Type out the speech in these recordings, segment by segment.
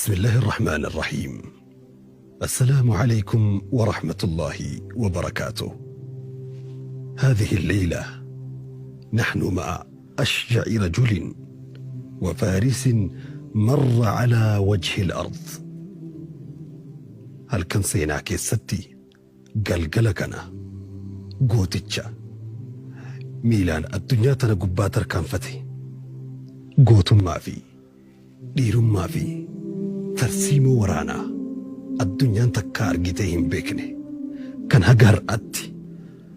بسم الله الرحمن الرحيم. السلام عليكم ورحمة الله وبركاته. هذه الليلة نحن مع أشجع رجل وفارس مر على وجه الأرض. Halkan seenaa keessatti galgala kana gooticha miilaan addunyaa tana gubbaa tarkaanfate, gootummaa fi dhiirummaa fi tarsiimoo waraanaa addunyaan takkaa argitee hin beekne, kan haga har'aatti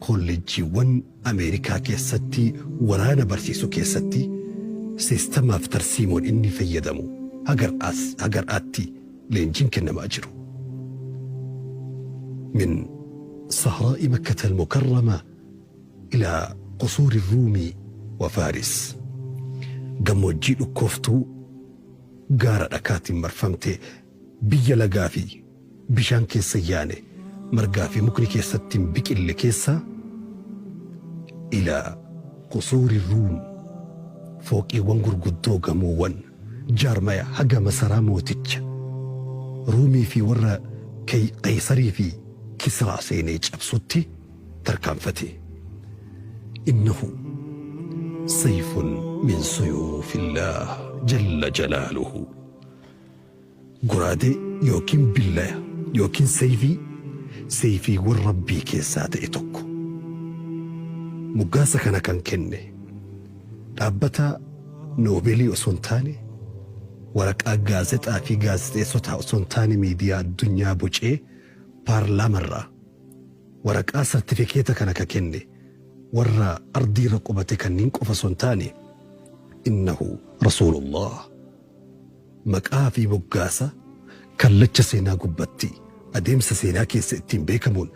kolleejjiiwwan Ameerikaa keessatti waraana barsiisu keessatti siistamaaf tarsiimoon inni fayyadamu haga har'aatti leenjiin kennamaa jiru. من صحراء مكة المكرمة إلى قصور الروم وفارس، gammoojjii dhukkooftuu gaara dhakaatiin marfamte, biyya lagaa fi bishaan keessa yaane, margaa fi mukni keessatti hin biqille keessa, إلى قصور الروم, fooqiiwwan gurguddoo, gamoowwan jaarmaya haga masaraa mooticha Ruumii fi warra Qaysarii fi Kisraa seenee cabsutti tarkaanfate. إنه سيف من سيوف الله جل جلاله. Goraadee yookiin billaya yookiin sayfii sayfiiwwan Rabbii keessaa ta'e tokko. Moggaasa kana kan kenne dhaabbata Noobeelii osoo hin taane, waraqaa gaazexaa fi gaazexeessotaa osoo hin taane, miidiyaa addunyaa bocee paarlaamarraa waraqaa sartifikeeta kana ka kenne warra ardiirra qubate kanneen qofa osoo hin taane, إنه رسول الله. Maqaa fi moggaasa kallacha seenaa gubbatti adeemsa seenaa keessa ittiin beekamuun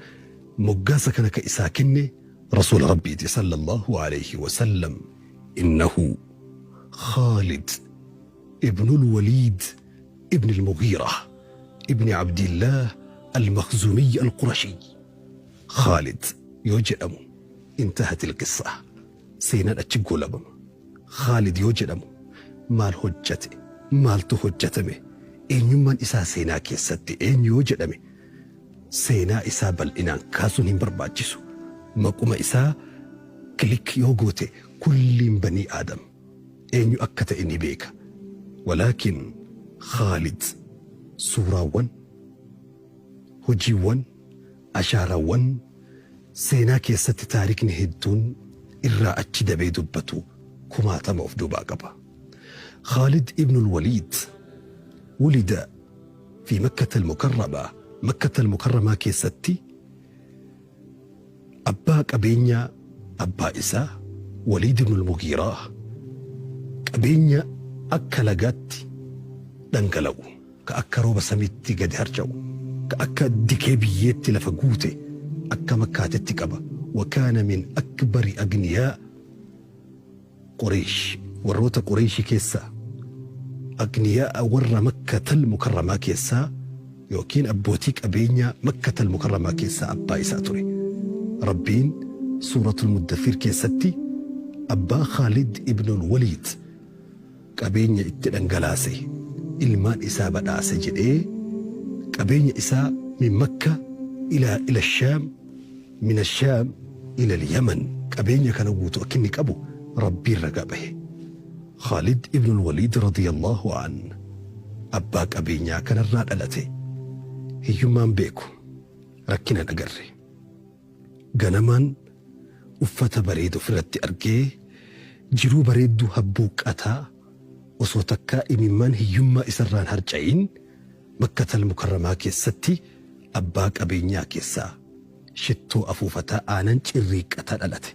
moggaasa kana ka isaa kenne rasuula Rabbiiti صلى الله عليه وسلم. إنه خالد ابن الوليد ابن المغيرة ابن عبد الله المخزومي القرشي. خالد yoo jedhamu انتهت القصة, seenaan achi goolabama. Khaalid yoo jedhamu maal hojjate, maaltu hojjetame, eenyummaan isaa seenaa keessatti eenyu yoo jedhame, seenaa isaa bal'inaan kaasuun hin barbaachisu. Maquma isaa click yoo goote kulliin banii Aadam eenyu akka ta'e ni beeka. ولكن Khaalid suuraawwan, hojiiwwan, ashaaraawwan seenaa keessatti taarikni hedduun irraa achi dabee dubbatu kumaatama of duubaa qaba. خالد ابن الوليد ولد في مكة المكرمة. مكة المكرمة keessatti abbaa qabeenyaa, abbaa isaa Waliid ibn al-Mugiiraa, qabeenya akka lagaatti dhangala'u, ka akka rooba samiitti gadi harca'u, ka akka dikee biyyeetti lafa guute akka Makkaatitti qaba. وكان من أكبر أغنياء قريش. Warroota Qureeshii keessaa, أغنياء warra مكة المكرمة keessaa yookiin abbootii qabeenyaa مكة المكرمة keessaa abbaa isaa ture. Rabbiin Suuratul Muddathir keessatti abbaa Khaalid ibnul Waliid qabeenya itti dhangalaase, ilmaan isaa badhaase jedhee, qabeenya isaa من مكة إلى الشام، من الشام إلى اليمن, qabeenya kana guutuu akka inni qabu Rabbiin ragaa bahe. Khaalid ibnul Waliid رضي الله عنه abbaa qabeenyaa kanarraa dhalate. Hiyyummaan beeku, rakkina agarre. Ganamaan uffata bareedu ofirratti argee, jiruu bareedduu habbuuqqataa, osoo takkaa imimmaan hiyyummaa isarraan harca'in, مكة المكرمة keessatti abbaa qabeenyaa keessaa shittoo afuufataa, aanan cirriiqqataa dhalate.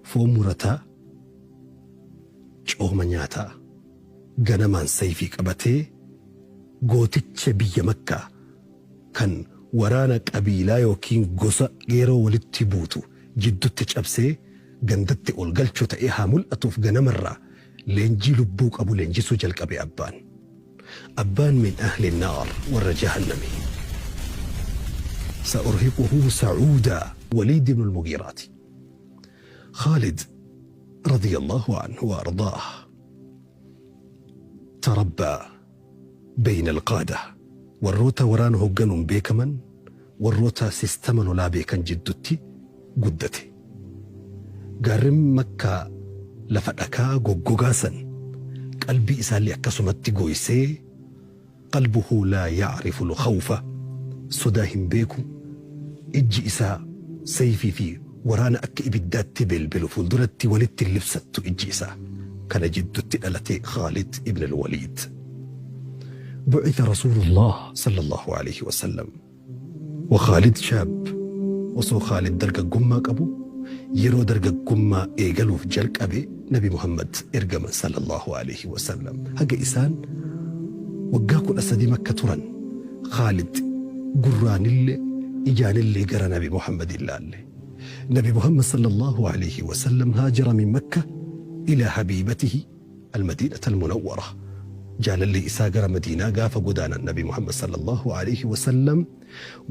Foon murataa, cooma nyaataa, ganamaan sayfii qabatee gooticha biyya Makkaa kan waraana qabiilaa yookiin gosa yeroo walitti buutu jiddutti cabsee gandatti ol galchuu ta'ee haa mul'atuuf ganamarraa leenjii lubbuu qabu leenjisuu jalqabe abbaan. Abbaan من أهل النار, warra jahannami. سأرهقه صعودا, وليد بن المغيرة. خالد رضي الله عنه وأرضاه تربى Bayna al-qaada, warroota waraana hoogganuun beekaman, warroota sistama lolaa beekan jiddutti guddate. Gaarren Makkaa lafa dhakaa goggogaa san qalbii isaallee akkasumatti gooysee, qalbuhu laa ya'rifu al-khawfa, sodaa hin beeku, ijji isaa sayfii fi waraana akka ibiddaatti belbelu fuulduratti walitti hin libsattu ijji isaa. Kana jiddutti dhalate Khaalid ibn al-Waliid. Bu'itha Rasuulullah sallallahu alayhi wa sallam wa Khaalid shaab, osoo Khaalid dargaggummaa qabu, yeroo dargaggummaa eegaluuf jalqabe Nabi Muhammad ergaman sallallahu alayhi wa sallam. Haga isaan waggaa 13 Makka turan Khaalid gurraanillee ijaanillee gara Nabi Muhammad hin laalle. Nabi Muhammad sallallahu alayhi wa sallam haajara min Makka ila habiibatihi al-Madiinata al-Munawwara. Jaalalli isaa gara Madiinaa gaafa godaanan Nabi Muhammad sallallahu alayhi wa sallam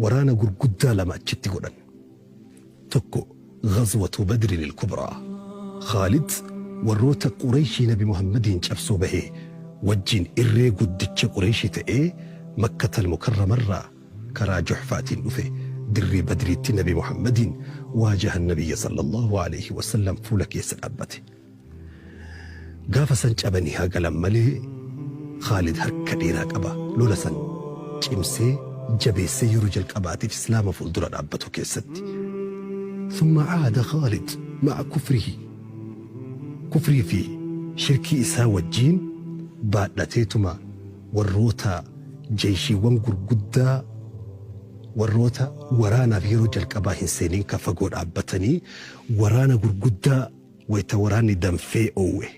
waraana gurguddaa lama achitti godhan. Tokko Ghazwatu Badrin al-Kubraa. Khaalid warroota Qurayshii Nabi Muhammadiin cabsuu bahe wajjiin irree guddicha Qurayshii ta'ee Makkata al-Mukarramarraa karaa Juhfaatiin dhufe dirree Badriitti Nabi Muhammadiin waajaha Nabiyya sallallahu alayhi wa sallam fuula keessa dhaabbate. Gaafa san cabanii haa galan malee Khaalid harka dheeraa qaba lola san cimsee jabeessee yeroo jalqabaatiif Islaama fuuldura dhaabbatu keessatti. Thumma aada Khaalid ma'a kufrihi, kufrii fi shirkii isaa wajjiin baadhateetuma warroota jeyshiiwwan gurguddaa warroota waraanaaf yeroo jalqabaa hin seenin ka fagoo dhaabbatanii waraana gurguddaa wayta waraanni danfee oowwe,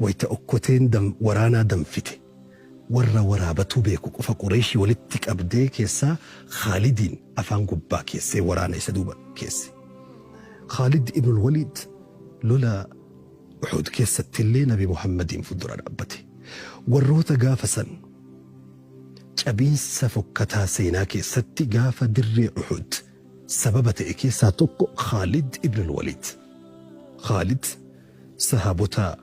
wayta okkoteen waraanaa danfite, warra waraabatuu beeku qofa Qureeyshii walitti qabdee keessaa Khaalidiin afaan gubbaa keessee waraana isa duuba keesse. Khaalid ibnul Waliid lola Uhud keessattillee Nabi Muhammadiin fuuldura dhaabbate. Warroota gaafa san cabiinsa fokkataa seenaa keessatti gaafa dirree Uhud sababa ta'e keessaa tokko Khaalid ibnul Waliid. Khaalid sahaabota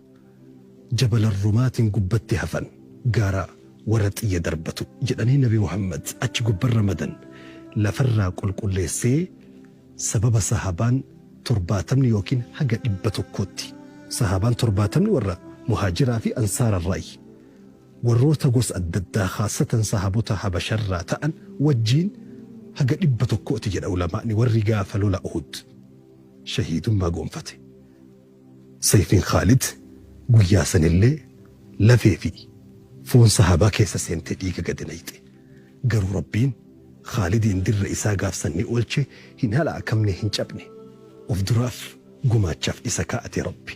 Jabal Arrumaatiin gubbatti hafan, gaara warra xiyya darbatu jedhanii Nabi Muhammad achi gubban ramadan lafarraa qulqulleessee sababa sahaabaan torbaatamni yookiin haga 100tti sahaabaan torbaatamni warra muhaajiraa fi ansaararraayi warroota gosa addaddaa khaasatan sahaabota Habasharraa ta'an wajjiin haga 100ti jedha ulamaa'ni warri gaafa lola Uhud shahiidummaa gonfate. Sayfiin Khaalid guyyaa sanillee lafee fi foon sahaabaa keessa seentee dhiiga gadi nayxe. Garuu Rabbiin Khaalidiin dirra isaa gaaf san ni oolche, hin halaakamne, hin cabne. Of duraaf gumaachaaf isa kaa'ate Rabbi.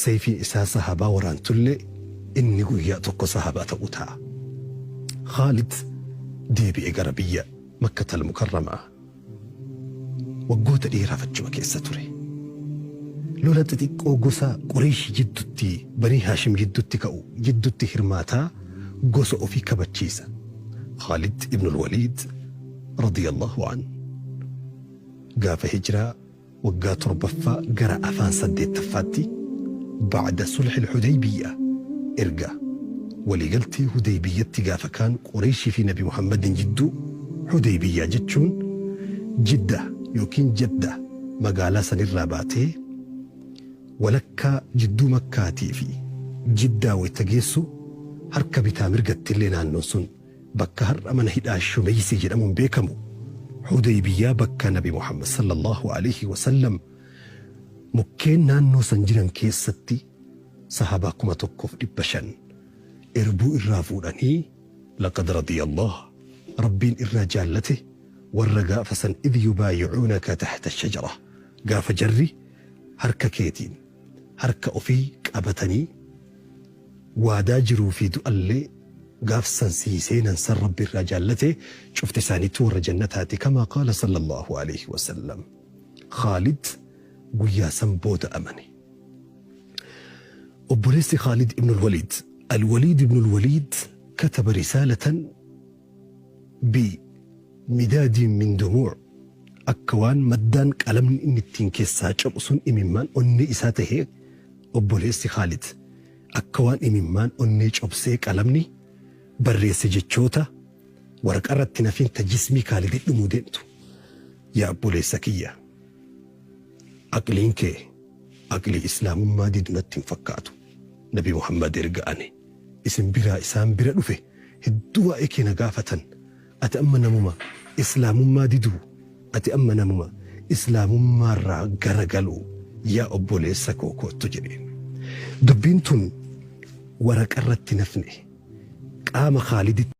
Sayfiin isaa sahaabaa waraantullee inni guyyaa tokko sahaabaa ta'uu taa'a. Khaalid deebi'e gara biyya Makkatal Mukarramaa. Waggoota dheeraaf achuma keessa ture. Lola xixiqqoo gosa Qureeyshii jiddutti, Banii Haashim jiddutti ka'u jiddutti hirmaataa gosa ofii kabachiisa. Khaalid ibnul Waliid radiyallahu an gaafa hijraa waggaa 7ffaa gara afaan 8ffaatti, ba'da sulhil Hudaybiyya, erga waliigaltee Hudaybiyyatti gaafa kaan Qureeyshii fi Nabi Muhammadin jidduu. Hudaybiyyaa jechuun Jidda yookiin Jedda magaalaa sanirraa baatee walakkaa jidduu Makkaatii fi Jiddaa wayta geessu harka bitaa mirgattillee naannoon sun bakka har'a mana hidhaa Shumeysii jedhamuun beekamu, Hudaybiyyaa bakka Nabi Muhammad sallallaahu aleyhi wa sallam mukkeen naannoo san jiran keessatti sahaabaa 1500 irbuu irraa fuudhanii, laqad radiyallaah, Rabbiin irraa jaallate warra gaafa san, idh yubaayi'uunaka tahta ash-shajara, gaafa jarri harka keetiin harka ofii qabatanii waadaa jiruu fi du'allee gaaf san sii seenan san Rabbi irraa jaallate, cufti isaaniitu warra jannataati, kamaa qaala sallallaahu aleyhi wasallam. Khaalid guyyaa san booda amane. Obboleessi Khaalid ibnul Waliid, Al-Waliid ibnul Waliid, kataba risaalatan bi midaadiin min dumuuc, akka waan maddaan qalamni inni ittiin keessaa cophu sun imimmaan onnee isaa tahee, obboleessi Khaalid akka waan imimmaan onnee cobsee qalamni. Barreesse jechoota waraqaa irratti hin hafin ta jismii Kaalidii dhumuu deemtu. Yaa obboleessa kiyya, aqliin kee aqlii islaamummaa didu natti hin fakkaatu. Nabi Muhammad erga ani isin biraa isaan bira dhufe hedduu waa'ee kee na gaafatan. Ati amma namuma islaamummaa diduu, ati amma namuma islaamummaarraa garagalu, yaa obboleessa koo koottu jedheen. Dubbiin tun waraqarratti nafne qaama Khaaliditti.